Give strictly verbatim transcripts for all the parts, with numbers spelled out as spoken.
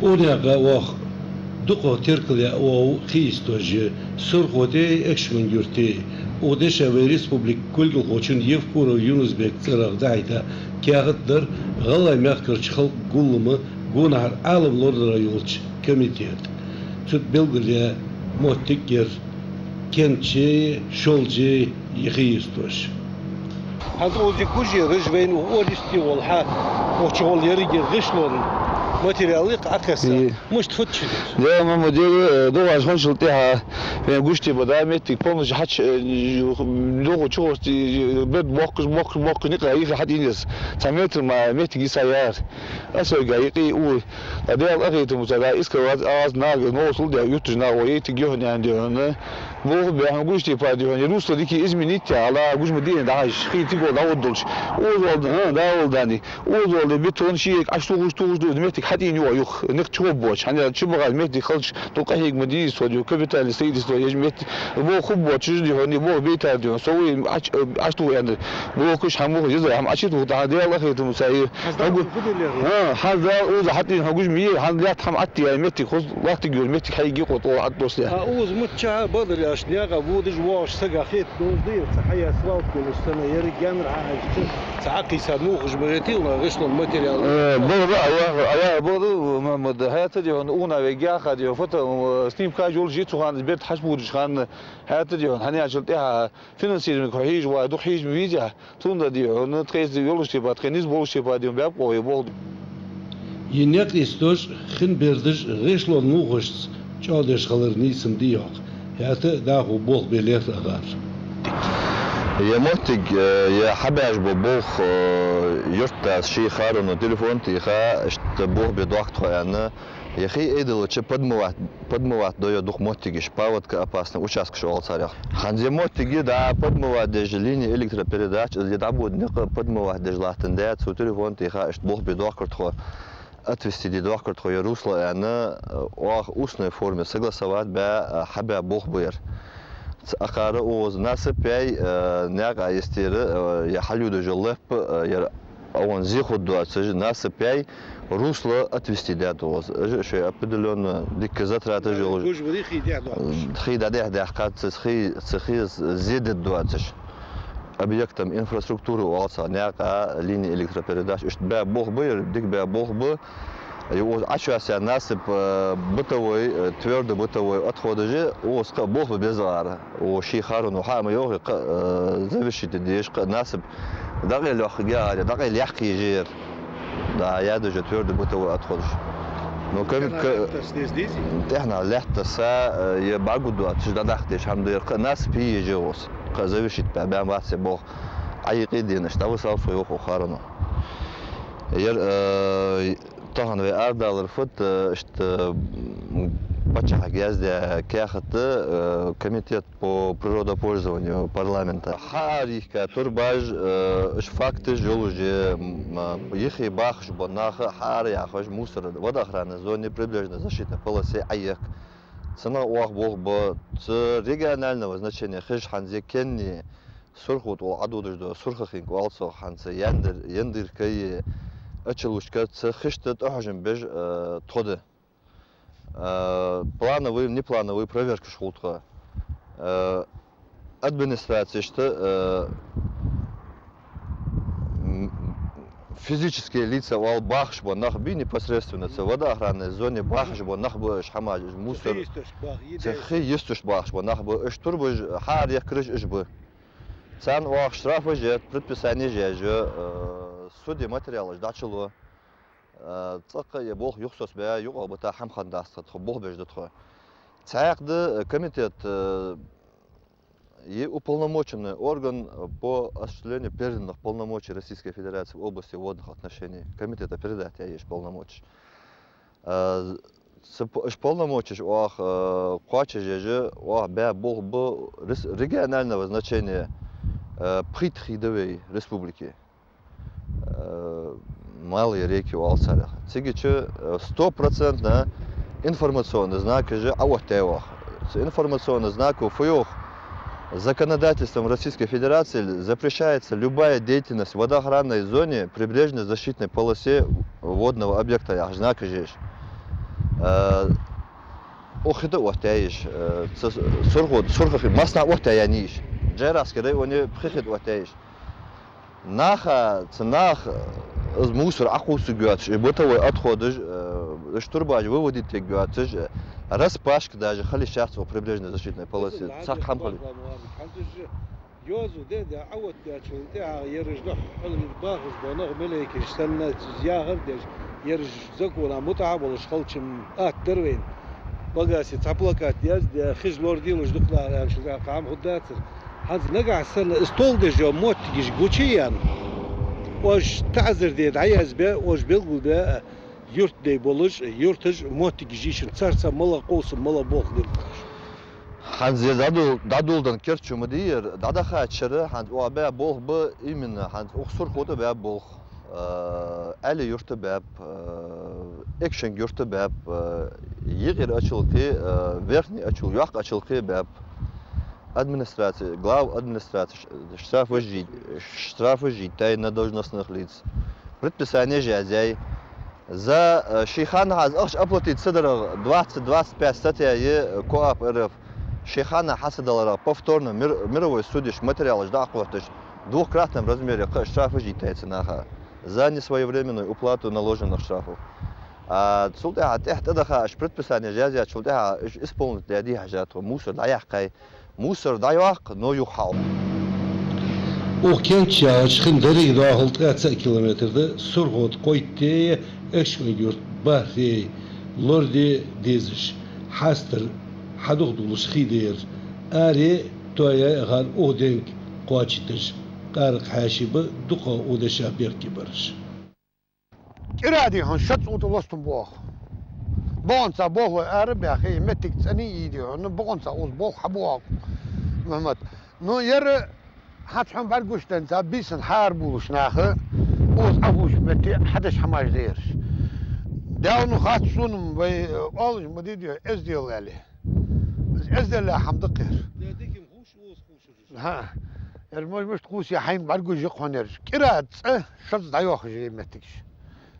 Укх наькъа оаха дукха теркал яь оал хи йистош, Сурхо тӀа а, Экажкъонгий-Юрта тӀа а. Укх дешах вай республика кулгалхочун Евкуров Юнус-Бека цӀерагӀа дӀахьийта каьхат дар ГӀалгӀай мехкарча халкъа гуллама гонахьара Ӏалам лорадара йолча комитета. Цу тӀа белгалъяь моттиг яр кенчеи шолчеи хи йистош. ХӀанз укхаза гуш яр, уж вайна укх ористе волча хьа, укх чу гӀолла еррига гӀишлон материал я-кх Ӏокхесса. Мишта, фу да уж? Дела ма ма дела, э, догӀаш ханшал тӀехьа вайна гуш тӀа ба да моттиг полностью хьач, э, догӀа чугӀорти, э, бед боккхаш, боккхаш, боккхаш, никъа юхе хьатӀаенна еза. Цхьа метр мара моттиг йиса яр. Асарга юкъе у. Даьла къахетамца, да, искал аз, аз нагахь новкъостал даь, юртарча наха вай итиг юханянде хьона. Болх бе хьона гуш тӀа ба да хьона. Русло дика изменить яь, ала гуш ма дий дӀахьажа, хи тиго дӀагӀоргдолаш. Озол да, хӀа, да, озол да ни. Озол да бетон шиек, аш тухуш, тухуш, тухуш, моттиг хьатӀаенна йоагӀа юха. Никъ чугӀоргбоацаш. ХӀана аьлча чубахаш моттиг халча, тӀаккха къахьег ма дий из, цо да хьона, капитальни строительство еш моттиг. Болх хургбоацаш да хьона, болх байтар да хьона. Со вай ач-, аш туху аьнна. Болх кхы хӀама муха еза, хӀама ачи туху, тӀаккха Даьла къахетамца. ХӀанз дӀа хӀанз гу-, гуш ма дий лерхӀа? ХӀа, хӀанз дӀа укхаза хьатӀаенна хьо гуш ма яй, хӀанз лаьтта хӀама Ӏаттияь моттиг, хоза латтаргйолаш моттиг хьайгий кхо тӀо Ӏаттосле. А укхаза мичча бадар яш, наькъа водаш воагӀаш сага хетар доза да ер, цхьа хьаяь свалка йолаш санна, еррига гаьнара хьахьежача, цхьа Ӏокхийса нувхаш ма хетий, гӀишлон материал. Э, бадар, Аллах, Аллах бадар, Мухьаммад, хӀаьта да хьона, укханна вай геха да хьона, фото, э, снимкаш йолаш я цу хана, берд хьачубодаш хана, хӀаьта да хьона, хӀана аьлча тӀехьа финансирование хьо хьежа вай, дукха хьежа ма везий, цудухьа да хьона, тхоца йолаш тӀа ба, тха низ болаш тӀа ба да хьона, баьб къо вай болх. Е никъ йистош, хин бердаш гӀишлон нувхашца чӀоагӀдеш хилар нийса ма дий йоах. ХӀаьта а дӀахо болх бе лерхӀа а гӀар. Е моттиг, э, е хьабаьш бола болх, э, юртдас ший Харуно телефон тӀа йийха, иштта болх бе доахк тхо аьнна, е хи айдалача подмывать, подмывать дойо дукха моттигаш, паводка опасный участкаш оал царех. ХӀанз е моттиг я, да, подмывать деш линии электропередач, из е дӀабода никъ подмывать деш латтандаь, цо телефон тӀа йийха, иштта болх бе доахкар тхо, отвести де доахкар тхо е русло аьнна, оаха устной форме согласовать баь, хьабаь болх ба ер. Ц-, акхар укхаза насыпь яь, э, наькъа йистера, э, е хьалъюдаш йола леппа, э, ер Ӏован зе хургдоацаш, насыпь яь, русло отвести даьд укхаза. Уж шоай определённо дикка затраташ йолаш. Гуш ба хи дӀадоаккхаш. Хи дӀадехьа даьккхад цу, хи, цу хи зе дергдоацаш. Объектам инфраструктуры оал цох наькъа, линии электропередач. Иштта баь болх ба ер, дика баь болх ба. Е укхаза Ӏочуяьсса насыпь, э, бытовой, э, твёрдо-бытовой отходаш я, укхаза кхы а болх бе беза гӀар. Укх ший Харуно хьа а ма йоахий, кхы а, э, завершить де дезаш, кхы а насыпь дӀакъайла йоаккхаргья гӀар, дӀакъайла яккха еза ер. Да, яь да уж твёрдо-бытовой отходаш. Ну, ками-, тӀехьа ка-, лаьтта тасса деза дезий? ТӀехьа лаьтта тасса, э, е бӀаргагургдоацаш дӀадаккха дезаш хӀама да ер, кхы а насыпь е еза укхаза. Кхы а завершить баь, баьнна бац ер болх. Ӏайийкъе денаш, дӀависав со йоах укх Харуно. Ер, э, тахан вай арадалар фуд, э, иштта, м, паччахьага яздаь каьхат, э, комитет по природопользованию парламента. Хьаарайийхка турбаш, э, уж факташ йолаш я, м, а, йиххе бахаш бола нах хьаараяхаш мусор водоохранной зоне, прибрежной защитной полосе Ӏоехк. Цунах оаха болх бу, цу регионального значения хиш хӀанз е кенни Сурхо тӀа гӀолла Ӏододаш дола Сурхо-Хинка оал цох, хӀанз Яндыр-, Яндырка е Ачалучка, цу хишта тӀахьожам беш, э, тхо да. Э, плановый, неплановый проверкаш хул тха. Э, администрацешта, э, м, физические лица оал, бахаш бола нах бий, непосредственно цу водоохранной зоне бахаш бола нах ба уж, хӀамаш, уж мусор. Цу хи йистошка баха, цу хи йистошка бахаш бола нах ба уж, турбаш хьаараяхкараш уж ба. Царна оаха штрафаш ет, предписанеш еш я, э, суде материалаш дӀачулу. Э, цӀаккха е болх юхасоцабаь, юкъагӀа бита хӀама хиннадац тха, тхо болх беш да тхо. Цхьаькха да, э, комитет, э, е уполномоченный орган по осуществлению переданных полномочий Российской Федерации в области водных отношений. Комитета передать яь я уж полномочеш. Э, цу п-, уж полномочеш оаха, э, кхоачашъеш, оаха баь болх ба рес-, регионального значения, э, пхийтта хи да вай республике. Э, малые реки оал царех. Цига чу, э, стопроцентно информационный знакаш Ӏооттаяьй оаха. Цу информационный знако фу йоах: законодательством Российской Федерации запрещается любая деятельность в водоохранной зоне, прибрежной защитной полосе водного объекта, яхаш знакаш я уж. Э, укх хи тӀа оттаяьй уж, э, цу Сурхо-, Сурхо хи, массанахьа оттаяьннай уж. Джейрахский районе пхи хи тӀа оттаяьй уж. Наха, цу наха, э, из мусор Ӏокхувсаргйоацаш, и бытовой отходаш, э, уж турбаш выводить ергйоацаш, э, распашка даже хила йиш яц укх прибрежной защитной полосе. Цхьаккха хӀама хила. Йоазув де а даь, Ӏооттадаьчул тӀехьагӀа ераш духьал бахаш бола нах, малейкаш санна, цу яхар деш, ераш закона мутӀахьа болаш хилча ма атта дар вайна. Багасе цхьа плакат яздаь, хиш лорадеш дукха нах аьнна, шуга кхы хӀама хургдацар. ХӀанз нагахьа санна из толхадеш йола моттигаш гучаяьнна, оаш таӀазар де дӀаязбе, оаш белгалбе, юртдай болаш, юрташ, моттигаш йийшар, царца малагӀа къовсам, малагӀа болх лелаш. ХӀанз ер дӀадул-, дӀадоладенна керта чу ма дий ер, дӀадахача шера, хӀанз оаха баь болх ба именно, хӀанз укх Сурхо тӀа баь болх, э, Ӏаьлий-Юрта баьб, э, Экажкъонгий-Юрта баьб, э, Юкъера Ачалкхе, э, Верхний Ачал-, Йоккха Ачалкхе баьб. Администраци, глава администраци ш-, штрафаш йий-, штрафаш йиттай на должностных лиц. Предписанеш язъяьй. За, э, ший ханнахьа из ахча оплатить ца дарах двадцать, двадцать пять статья я КоАП РФ. Ший ханнахьа хьасадаларах, повторно мир-, мировой судьяша материалаш дӀакхотташ, двухкратном размере кхы а штрафаш йиттай цу наха за несвоевременную уплату наложенных штрафов. А цул тӀехьа тӀехьа тӀадахача предписанеш язъяьчул тӀехьагӀа уж исполнить даь дий хьажа тхо, мусор дӀаяьккхай. Мусор дӀайоаккх, но юха хьаоал. Укх Кенчча яхача хин деррига дӀоахал ткъаь цхьа километр да Сурхо тӀа кхойтта а, Экажкъонгий-Юрта бархӀ а лораде дезаш, хьастар хьадухдуллаш хий да ер. Аре а, тоае а гӀар укх денга кхоачийташ, къаракъ хьаьший ба дукхагӀа укх дешах беркате бараш. КӀира, дий хьона, шозза цӀа тӀа лостам бу оаха. Бокъонца болхлой ара а баьхе, моттиг цӀена а йий, дий хьона, бокъонца укхаза болх хьабу оаха, Мухьаммад. Ну, ер хӀанз хьона бӀаргагуш денз, бийсанна хьаарабувлаш наха укхаза Ӏохувшача метте хьадеш хӀамаш да ераш. Даьла, ну, хац сона, вай оалаш ма дий, дий хьона, эздел аьле. Из эздел аьле хӀама да-кх ер. ХӀа, ер маж мишта кхувсе, хьайна бӀаргагуш я-кх хьона ераш. КӀира цӀа шозза дӀайоахаш я моттигаш.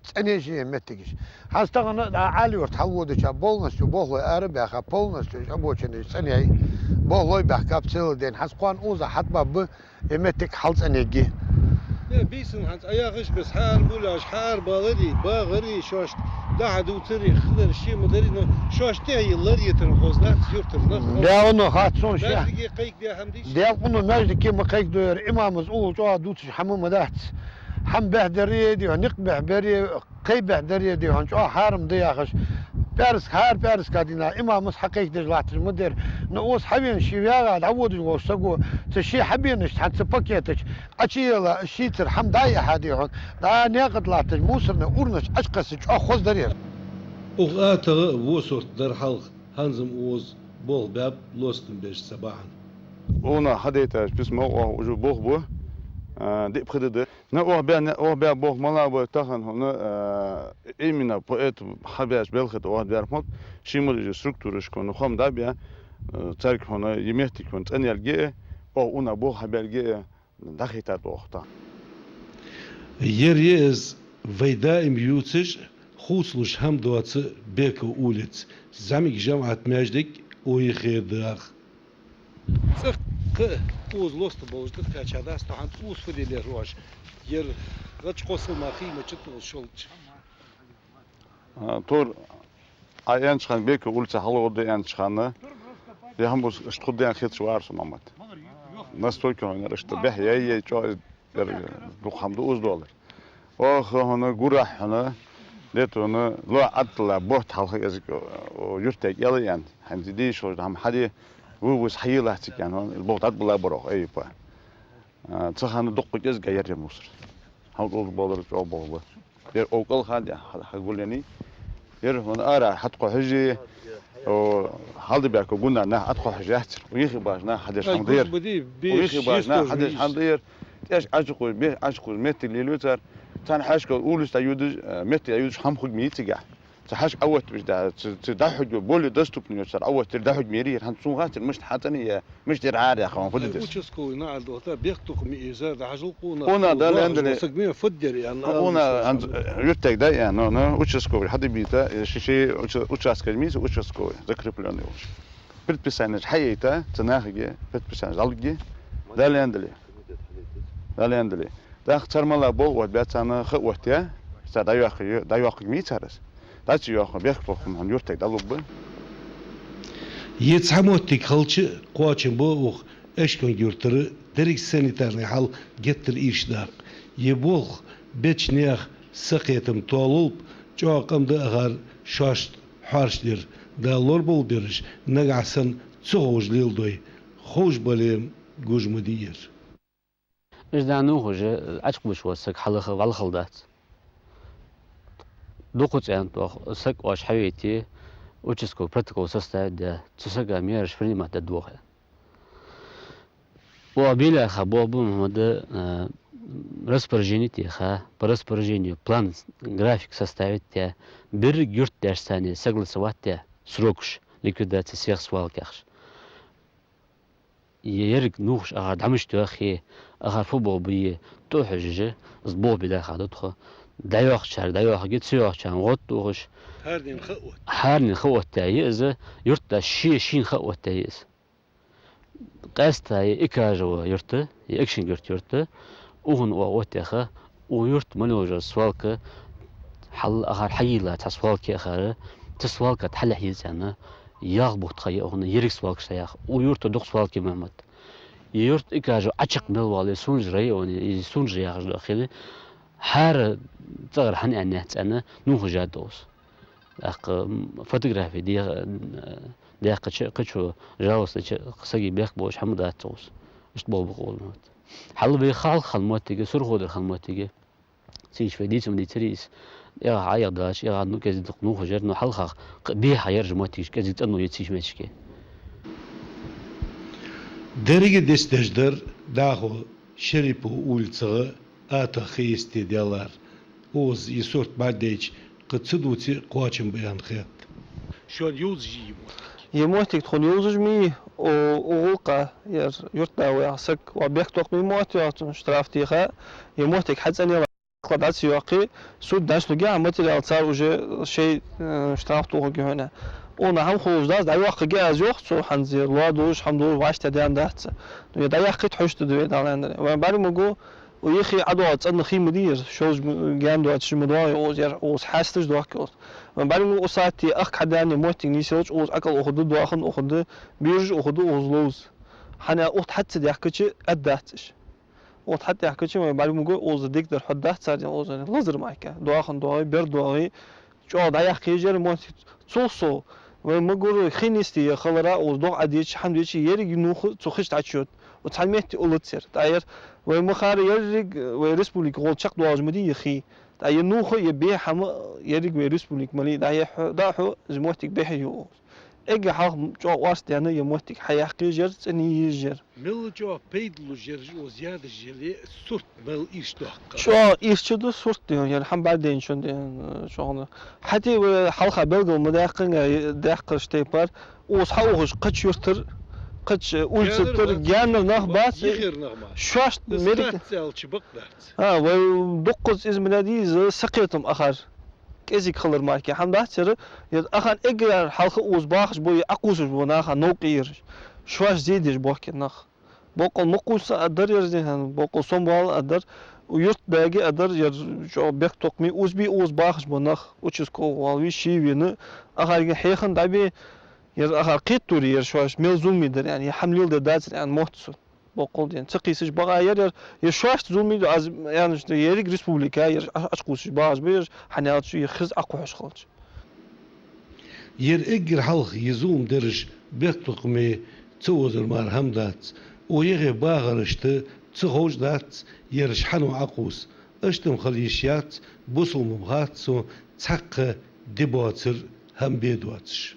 ЦӀенъеш я моттигаш. ХӀанз тахан а Ӏаьлий-Юрта хьалводача полностью болхлой ара а баьха, полностью уж обочинаш цӀенъяьй. Болхлой баьхкаб целый день. ХӀанз кхоана укхаза хьатӀабаьб, э, моттиг хьалцӀенъергья. Э, бийсанна хӀанз Ӏа яхача беса хьаарабувлаш, хьаарабаларе, багӀаре, шоашта дӀа-хьа дувцаре, хилар ше ма дарий, но шоашта тӀехьа лар йитар хоза дац юртара нах. Даьла, ну, хац сона, шоай маьждиге кхайкаде хӀама дий шоай? Даьла, ну, маьждиге ма кхайкадой ер, имамас укхаза чӀоагӀа дувцаш хӀама ма дац. ХӀама бӀехдаре, дий хьона, никъ бӀехбере, кхай бӀехдаре, дий хьона, чӀоагӀа хьарам да яхаш, пӀаьраска, хӀара пӀаьраска дийнахьа имамас хьакхайкадеш латташ ма дий ер. Ну, укхаза хьавена ше вагӀа дӀаводаш волча саго, цу ший хьабенашца, хӀанз цу пакеташка Ӏочуяла, шийцара хӀама дӀа а яьха, дий хьона, дӀа наькъа тӀа латташ, мусорни урнаш Ӏочукхессача чӀоагӀа хоза дар ер. Укх атагӀа а во сурт дар хьалха, хӀанз-м укхаза болх баьб лостам беш цхьа бахьан. Укханна хьадайтача письмох оаха уже болх бу, а, диъ-пхи ди да. Ну, оаха баь, оаха баь болх малагӀа ба тахан хьона, а, именно поэтому хьабаьча балха тӀа оаха баьр хӀама, ший ма дий уж структурашка хьона хоам дӀабаь, а, царга хьона е моттиг хьона цӀенъялга а, оаха укханна болх хьабаьлга а, дӀахайтад оаха тахан. Ер я из вай даим ювцаш, хувцалуш хӀама доаца Бекова улица, зӀамига жамаӀат маьждиг а, укх юхера дагӀа. ЦӀаккха а укхаза лостам болаш да, кхаьча дац тхо хӀанз укхаза фу де лерхӀ оаш. Ер гӀадж кхоссал мара хий ма чу тӀа шолча. А, тор Ӏа аьннача хана, Бекова улица хьалгӀоргда аьннача хана, ер хӀама укхаза иштта хургда аьнна хеташ вар со, Мухьаммад. Настолько хьона ер иштта бӀехъяьй, чӀоагӀа ер дукха хӀама да укхаза доаллар. Оаха хьона гурахь хьона, дета хьона, лоӀ Ӏаттала бутт хьалха кӀезига, о, юртага кӀел а яьнна, хӀанз дийша хьожа хӀама хьаде, ву-вус хьае лаьцциг яьнна хьона, из болх дӀатӀабилла бар оаха, айпа. А, цу хана дукха кӀезига яр ер мусор. ХӀанз укхаза болар чӀоагӀа болх ба. Ер овкъал ха да, хьа-, хьагулъяьннай. Ер хьона ара хьатӀакхухьаш а, о, хьалдабаьхка гунна нах ӀотӀакхухьаш яцар. Укх юхе баьча наха хьадеш хӀама да ер. Укх юхе баьча наха хьадеш хӀама да ер. ТӀеш Ӏочукхувш, бе-, Ӏочукхувш моттиг лелаю цар. Царна хьаьшка улица дӀайодаш, э, моттиг дӀайодаш хӀама хургья цига. Цу хьажа Ӏооттабеш да, цу, цу дӀахьоргйолча, более доступный йолча цар Ӏооттадаьр, дӀахьоргйолча мере яр, хӀанз цунга гӀаттар мишта хьацӀенъяь, мишта яр Ӏар яха хӀама фу да деза. Участковый наӀар дохта, бехктокхаме из дӀахьажал къона. Къона, Дала аьннадале. Саг ме фаддер, ян. Къона, хӀанз юртага да, ян, но, но, участковый хьадибийта, ши-ши уча-, участковый мийса, участковый, закреплённый волаш. Предписанеш хьаяйта, цу нахага предписанеш дӀалургья. Дала аьннадале. Дала аьннадале. ТӀаккха цар мала бола оттабаь, царна ха оттаяь, цар дӀайоаккхаргья, дӀайоаккхаргья мий цар из. ДӀа ца йоаккхе, бехктокхаме хьона юртага дӀалургба. Е цхьа моттиг хилча, кхоачам бу укх Эшконг-Юртара деррига санитарный хьал геттара ийрча даккха. Е болх беча наьха сакхетам толалба, чӀоагӀа къам да акхар шоашта хьоарчадар. Дала лорабовлабераш, нагахь санна ца ховш леладой, ховш бале гуш ма дий ер. Уж дӀа нувхаш, Ӏочукхувсаш вола саг хьалха вӀалла хала дац. Дукха цӀен тоха саг оаш хьавейте, участковый протокол составить даь, цу сага мераш принимать дергда оаха. Оаха белаьха болх ба, Мухьмад, э, распоряжени теха, по распоряжению план, график составить даь, берригаш юртдешца согласовать даь, срокаш ликвидации всех свалок яхаш. Е еррига нувхаш акхар дӀа мишта йоахе, акхар фу болх ба е тӀахьожаш, из болх бе дӀахо да тхо. ДӀайоахачар дӀайоахаргья, ца йоахачарна гӀод тохаш. ХӀаранена ха отт. ХӀаранена ха оттаяь я из, юртда ше шийна ха оттаяь я из. Къаьстта е Экажево юрт, е Экажконг-Юрт юрт, укхунна оаха оттаяьха, укх юрта мел йолча свалка, хьал акхар хьайийлла цхьа свалка я акхар, цу свалка тӀа хьалъяхьа еза аьнна, ялх бутт ха я укхунна, еррига свалкаш тӀаяха. Укх юрта дукха свалка я, Мухьмад. Е юрт Экажево Ӏочакх мел вале, Сунжа районе, из Сунжа яхаш дола хила, хӀара цӀагӀара хьааьннаяц аьнна, нувхаш да укхаза. ТӀаккха, м, фотографи де-, даьккхача, кхычо жалость дича, сага бехк болаш хӀама дац укхаза. Иштта болх ба укхаза, Мухьмад. Хьал вай хьалха хинна моттиге, Сурхо тӀара хинна моттиге, цига вай дийца ма дийцар из, эгӀа ӀоэгӀа даьлча, эгӀа, ну, кӀезига-дукха нувхаш яр, но хьалхагӀа кхы беххьа яр уж моттигаш, кӀезига цӀено я цига моттигашка. Деррига дицдеш дар дӀахо Шарипова улицагӀа атагӀа ха йисте даьлар. Укхаза из сурт бӀаргадайча, кхы ца дувце кхоачам ба аьнна хет. Шоана йовзаш йий ер моттиг? Ер моттиг тхона йовзаш ма йий, о, укх гӀулакха ер юртда ваьха саг, вай бехктокхаме мотт йоах цунна, штраф теха, ер моттиг хьацӀенъяьлар. Кхы дӀа ца йоаккхе, суд дӀалургья, а материал цар уже шоай, э, штраф тохаргья хьона. Укхунна хӀама хулаш дац, дӀайоаккхаргья аз йоах цо, хӀанз ер лоа долаш, хӀама долаш, вӀаштӀехьадаьнна дац. Ну, ер дӀаяккхийта хьожаш да вай, Дала аьннадале. Вайна бӀаргагу, укх юхе ӀодоагӀа цӀена хий ма дий ер, шовзткъа г-, гаьна доацаш ма доагӀий укхаза ер, укхаза хьасташ доахк укхаза. Вайна бӀаргагу, укх сатте ахка хьадаьнна моттиг нийсъелча, укхаза Ӏокал ухаргда, доахан ухаргда, бераш ухаргда укхаза ловза. ХӀана аьлча укх тӀа хьа ца даьхкача, Ӏаддац уж. Укх тӀа хьа ца даьхкача, вайна бӀаргагу, укхаза дикадар хьоадац цар, укхаза лазар мара. Доахан доагӀе, бер доагӀе, чӀоагӀа дӀаяккха езаш яр моттиг. Цул совгӀа, вайна ма гургдий, хий нийсде хилар, укхаза догӀа Ӏадеча, хӀама деча, еррига нувх цу хи чу дӀачуйода. Укх цхьан метте уллацар. ТӀаккха ер вайна ма харра, еррига вай республика гӀолла чакхдоалаш ма дий ер хий. ТӀаккха ер нувх а, ер бе хӀама а еррига вай республика мел я. ДӀахо, дӀахо из моттиг бехьа ю укхаза. Эггара хьалха чӀоагӀа орц даьнна ер моттиг хьаяккха езаш яр, цӀена езаш яр. Мел чӀоагӀа пайда луш яр уж укхаза ядаш яле, сурт мел ийрча доаккх? ЧӀоагӀа ийрча да сурт, дий хьона, ер хӀама бӀаргадайначоа, дий хьона, чӀоагӀа. ХӀаьта вай хьалха белгал ма даьккхинге, даьккхараш тайпара, укхаза хьаухаш кхыча юртара, кхыча улицатара гаьнара нах бац. Шоашта мерик. Стац аьлча бакъ дац. А, вай дуккхаза из ма дий из, сакхетам акхар кӀезига хилар мара хӀама дац ер. Ер акхарна эггара хьалха укхаза бахаш бола, Ӏокхувсаш бола наха новкъа я ераш. Шоаш зе деш боахк ер нах. Боккъал ма кхувса а дар ераш, дий хьона, боккъал сомавала а дар. Юртдага а дар, ер чӀоагӀа бехктокхаме, укхаза бий укхаза бахаш бола нах, участковый валавий, ше вена, акхарга хьехам дӀабе, ер акхар кхетаду ер шоаш мел зуламе дар аьнна, ер хӀама леладаь дацар аьнна мотт сона. Боккъал дий хьона. Ца кхийсача бакъахьа яр ер, ер шоашта зуламе ду, аз аьннача, еррига республика ер Ӏо-, Ӏочукхувсаш багӀаш ба ераш, хӀана аьлча ер хоза Ӏокхухьаш хилча. Ер эггара хьалха из зулам дераш бехктокхаме ца озар мара хӀама дац. Укх юхе бахарашта ца ховш дац, ераш хьан ва Ӏокхувс. Иштта-м хила йиш яц, бусалба-м хац сона цхьаккха ди боацар хӀама бе доацаш.